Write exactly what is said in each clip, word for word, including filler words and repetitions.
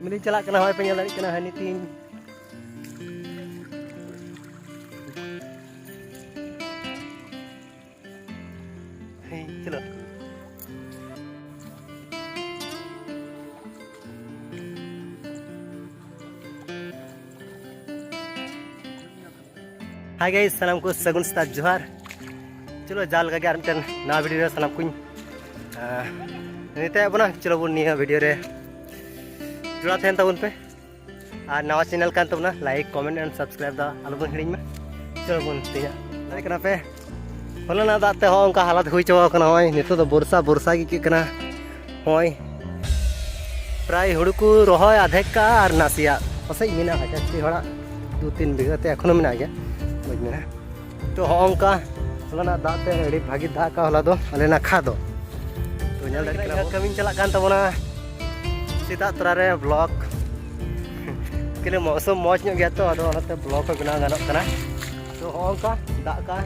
ᱢᱤᱞᱤᱧ ᱪᱟᱞᱟᱜ ᱠᱟᱱᱟ, ᱦᱚᱸᱜᱼᱚᱭ ᱯᱮ ᱧᱮᱞ ᱫᱟᱲᱮᱭᱟᱜ ᱠᱟᱱᱟ, ᱦᱟᱹᱱᱤ ᱛᱤᱧ᱾ ᱦᱮᱸ, ᱪᱚᱞᱚ᱾ Hi guys, ᱥᱟᱱᱟᱢ ᱠᱚ ᱥᱟᱹᱜᱩᱱ ᱥᱮᱛᱟᱜ ᱡᱚᱦᱟᱨ᱾ ᱪᱚᱞᱚ, ᱡᱟᱣ ᱞᱮᱠᱟ ᱜᱮ ᱟᱨ ᱢᱤᱫᱴᱮᱱ ᱱᱟᱣᱟ video ᱨᱮ ᱥᱟᱱᱟᱢ ᱠᱚᱧ, ᱟᱸ, ᱱᱮᱣᱛᱟᱭᱮᱫ ᱵᱚᱱᱟ᱾ ᱪᱚᱞᱚ ᱵᱚᱱ ᱱᱤᱭᱟᱹ video ᱨᱮ ᱡᱚᱲᱟᱣ ᱛᱟᱦᱮᱱ ᱛᱟᱵᱚᱱ ᱯᱮ᱾ ᱟᱨ ᱱᱟᱣᱟ channel ᱠᱟᱱ ᱛᱟᱵᱚᱱᱟ, like, comment and subscribe ᱫᱚ ᱟᱞᱚ ᱵᱚᱱ ᱦᱤᱲᱤᱧ ᱢᱟ᱾ ᱪᱚᱞᱚ ᱵᱚᱱ ᱛᱮᱦᱮᱧᱟᱜ ᱫᱟᱲᱮ ᱠᱟᱱᱟ ᱯᱮ᱾ ᱦᱚᱞᱟᱱᱟᱜ ᱫᱟᱜ ᱛᱮ ᱦᱚᱸ ᱚᱱᱠᱟ ᱦᱟᱞᱟᱛ ᱦᱩᱭ ᱪᱟᱵᱟ ᱟᱠᱟᱱᱟ᱾ ᱱᱚᱜᱼᱚᱭ ᱱᱤᱛᱚᱜ ᱫᱚ ᱵᱚᱨᱥᱟ, ᱵᱚᱨᱥᱟ ᱜᱮ ᱟᱹᱭᱠᱟᱹᱜ ᱠᱟᱱᱟ᱾ ᱦᱚᱸᱜᱼᱚᱭ ᱯᱨᱟᱭ ᱦᱩᱲᱩ ᱠᱚ ᱨᱚᱦᱚᱭ ᱟᱫᱷᱮᱠ ᱠᱟᱜᱼᱟ ᱟᱨ ᱱᱟᱥᱮᱭᱟᱜ ᱯᱟᱥᱮᱡ ᱢᱮᱱᱟᱜᱼᱟ, ᱡᱟᱹᱥᱛᱤ ᱦᱚᱲᱟᱜ ᱫᱩ ᱛᱤᱱ ᱵᱤᱜᱷᱟᱹ ᱛᱮ ᱮᱠᱷᱚᱱᱳ ᱢᱮᱱᱟᱜ ᱜᱮᱭᱟ, ᱵᱟᱹᱧ ᱢᱮᱱᱟ᱾ ᱛᱚ, ᱦᱚᱸᱜᱼᱚ ᱱᱚᱝᱠᱟ ᱦᱚᱞᱟᱱᱟᱜ ᱫᱟᱜ ᱛᱮ ᱟᱹᱰᱤ ᱵᱷᱟᱹᱜᱤ ᱫᱟᱜ ᱠᱟᱜᱼᱟ ᱦᱚᱞᱟ ᱫᱚ ᱟᱞᱮ ᱱᱟᱠᱷᱟ ᱫᱚ᱾ ᱛᱚ, ᱧᱮᱞ ᱫᱟᱲᱮᱭᱟᱜ ᱠᱟᱱᱟ ᱵᱚᱱ᱾ ᱠᱟᱹᱢᱤ ᱪᱟᱞᱟᱜ ᱠᱟᱱ ᱛᱟᱵᱚᱱᱟ ᱥᱮᱛᱟᱜ ᱛᱚᱨᱟ ᱨᱮ vlog᱾ ᱠᱤᱱᱛᱩ ᱢᱳᱥᱚᱢ ᱢᱚᱡᱽ ᱧᱚᱜ ᱜᱮᱭᱟ ᱛᱚ, ᱟᱫᱚ ᱚᱱᱟᱛᱮ vlog ᱦᱚᱸ ᱵᱮᱱᱟᱣ ᱜᱟᱱᱚᱜ ᱠᱟᱱᱟ᱾ ᱛᱚ, ᱦᱚᱸᱜᱼᱚ ᱱᱚᱝᱠᱟ ᱫᱟᱜ ᱠᱟᱜᱼᱟ᱾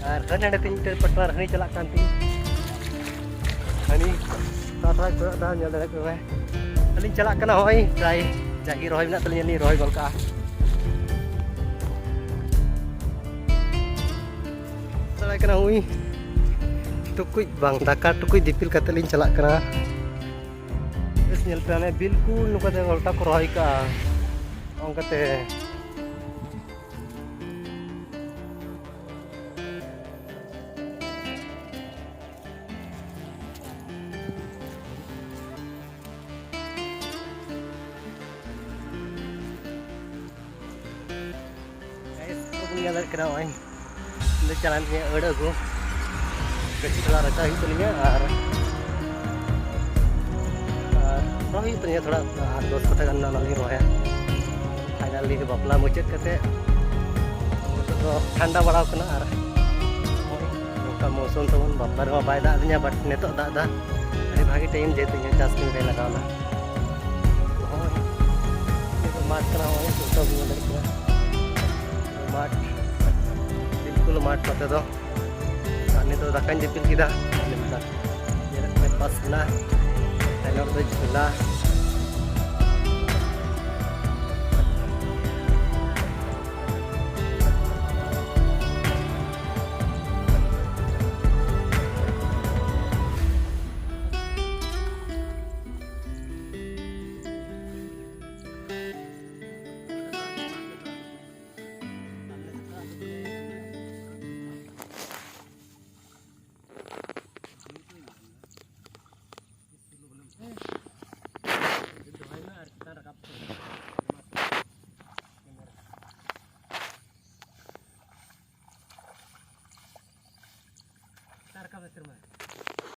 ᱟᱨ ᱦᱟᱹᱱ ᱦᱟᱸᱰᱮ ᱛᱤᱧ ᱢᱤᱫᱴᱮᱱ partner ᱦᱟᱹᱱᱤ ᱪᱟᱞᱟᱜ ᱠᱟᱱ ᱛᱤᱧ᱾ ᱦᱟᱹᱱᱤ ᱛᱟᱲᱟᱛᱟᱲᱤ ᱠᱚᱭᱚᱜ ᱫᱟ, ᱧᱮᱞ ᱫᱟᱲᱮᱭᱟᱜ ᱠᱟᱱᱟ᱾ ᱟᱹᱞᱤᱧ ᱪᱟᱞᱟᱜ ᱠᱟᱱᱟ, ᱦᱚᱸᱜᱼᱚᱭ ᱯᱨᱟᱭ ᱡᱟᱜᱮ ᱨᱚᱦᱚᱭ ᱢᱮᱱᱟᱜ ᱛᱟᱹᱞᱤᱧᱟ, ᱞᱤᱧ ᱨᱚᱦᱚᱭ ᱜᱚᱫ ᱠᱟᱜᱼᱟ᱾ ᱪᱟᱞᱟᱜ ᱠᱟᱱᱟ, ᱦᱩᱭ ᱴᱩᱠᱩᱡ ᱵᱟᱝ, ᱫᱟᱠᱟ ᱴᱩᱠᱩᱡ ᱫᱤᱯᱤᱞ ᱠᱟᱛᱮ ᱞᱤᱧ ᱪᱟᱞᱟᱜ ᱠᱟᱱᱟ᱾ ᱵᱮᱥ, ᱧᱮᱞ ᱯᱮ, ᱦᱟᱱᱮ ᱵᱤᱞᱠᱩᱞ ᱱᱚᱝᱠᱟᱛᱮ ᱜᱚᱞᱴᱟ ᱠᱚ ᱨᱚᱦᱚᱭ ᱠᱟᱜᱼᱟ, ᱚᱱᱠᱟᱛᱮ᱾ Guys, ᱠᱚ ᱵᱚᱱ ᱧᱮᱞ ᱫᱟᱲᱮᱭᱟᱜ ᱠᱟᱱᱟ, ᱱᱚᱜᱼᱚᱭ ᱤᱧ ᱫᱚ ᱪᱟᱞᱟᱜ ᱤᱧ ᱟᱹᱲᱟᱹ ᱟᱹᱜᱩ, ᱜᱟᱹᱪᱷᱤ ᱛᱷᱚᱲᱟ ᱨᱟᱪᱟᱜ ᱦᱩᱭᱩᱜ ᱛᱟᱹᱞᱤᱧᱟ ᱟᱨ, ᱟᱨ ᱨᱚᱦᱚᱭ ᱦᱩᱭᱩᱜ ᱛᱟᱹᱞᱤᱧᱟ ᱛᱷᱚᱲᱟ, ᱟᱴ ᱫᱚᱥ ᱠᱟᱴᱷᱟ ᱜᱟᱱ ᱚᱱᱟ ᱞᱤᱧ ᱨᱚᱦᱚᱭᱟ᱾ Finally ᱵᱟᱯᱞᱟ ᱢᱩᱪᱟᱹᱫ ᱠᱟᱛᱮ ᱱᱤᱛᱚᱜ ᱫᱚ ᱴᱷᱟᱱᱰᱟ ᱵᱟᱲᱟᱣ ᱠᱟᱱᱟ ᱟᱨ ᱱᱚᱜᱼᱚᱭ ᱱᱚᱝᱠᱟ ᱢᱳᱥᱚᱢ ᱛᱟᱵᱚᱱ, ᱵᱟᱯᱞᱟ ᱨᱮᱢᱟ ᱵᱟᱭ ᱫᱟᱜ ᱟᱹᱫᱤᱧᱟ, but ᱱᱤᱛᱚᱜ ᱫᱟᱜ ᱮᱫᱟ, ᱟᱹᱰᱤ ᱵᱷᱟᱹᱜᱤ time ᱡᱮᱦᱮᱛᱩ ᱤᱧᱟᱹᱜ ᱪᱟᱥ ᱠᱟᱹᱢᱤ ᱨᱮ ᱞᱟᱜᱟᱣ ᱮᱱᱟ᱾ ᱦᱳᱭ, ᱱᱤᱭᱟᱹ ᱫᱚ ᱢᱟᱴᱷ ᱠᱟᱱᱟ, ᱦᱚᱸᱜᱼᱚᱭ ᱱᱤᱛᱚᱜ ᱵᱚᱱ ᱧᱮᱞ ᱫᱟᱲᱮᱭᱟᱜ ᱠᱟᱱᱟ᱾ ᱢᱟᱴᱷ, ᱵᱤᱞᱠᱩᱞ ᱢᱟᱴᱷ ᱱᱚᱛᱮ ᱫᱚ᱾ ᱟᱨ ᱱᱤᱛᱚᱜ ᱫᱟᱠᱟᱧ ᱫᱤᱯᱤᱞ ᱠᱮᱫᱟ᱾ ᱟᱨ ᱱᱤᱛᱚᱜ ᱧᱮᱞᱮᱫ ᱯᱮ ᱯᱟᱥ ᱢᱮᱱᱟᱜᱼᱟ, ᱛᱟᱭᱱᱚᱢ ᱨᱮ ᱡᱷᱩᱞᱟ᱾ ᱨᱟᱠᱟᱵ ᱮ ᱥᱮᱨᱢᱟ᱾